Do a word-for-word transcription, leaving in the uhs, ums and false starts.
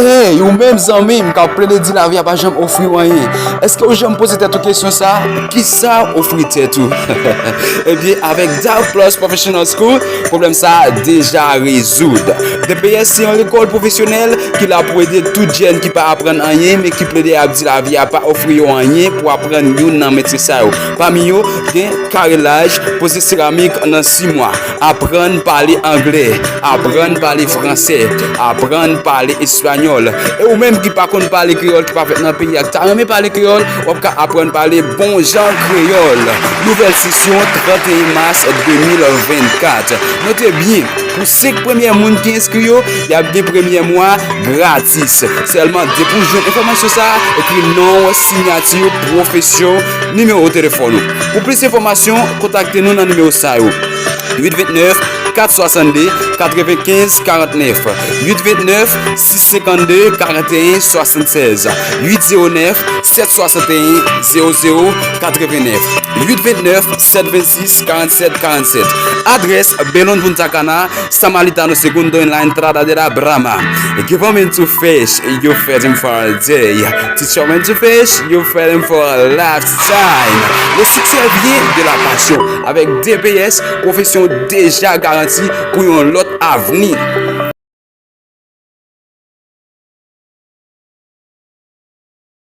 Hey, ou menm zanmi m k ap plede di lavi a pa janm ofri w anyen. Èske ou janm poze tèt ou kesyon sa? Kisa w ofri tèt ou? Ebyen, avèk Dove Plus Professional School, pwoblèm sa a deja rezoud. D P S se yon lekòl pwofesyonèl ki la pou ede tout jèn ki pa aprann anyen, men ki plede ap di lavi a pa ofri yo anyen pou aprann youn nan metye sa yo. Pami yo, gen karelaj, poze seramik nan sis mwa, aprann pale anglè, aprann pale fransè, aprann pale espanyòl. E ou menm ki pa konn pale kreyòl, ki pa fèt nan peyi a, ki ta renmen pale kreyòl, w ap ka aprann pale bon jan kreyòl. Nouvèl sesyon, trannteyen mas de mil vennkat. Note byen, pou senk premyè moun ki enskri yo, y ap gen premyè mwa gratis. Sèlman depi w jwenn enfòmasyon sa a, ekri non w, siyati w, pwofesyon w, nimewo telefòn ou. Pou plis enfòmasyon, kontakte nou nan nimewo sa yo: uit vennèf, kat swasannde, katrevenkenz karantnèf, uit vennèf, sis senkannde, karanteyen swasannsèz, uit zewo nèf, sèt swasanteyen, zewo zewo katrevennèf, uit vennèf, sèt vennsis, karannsèt karannsèt. Adrès: Belon Punta Cana, Samaritanos Segundo en la entrada de la Brama. Give 'em into fish, you feed 'em for a day. Teach 'em into fish, you feed 'em for a lifetime. Le succès vient de la passion. Avèk D P S, pwofesyon deja garanti pou yon lòt avni.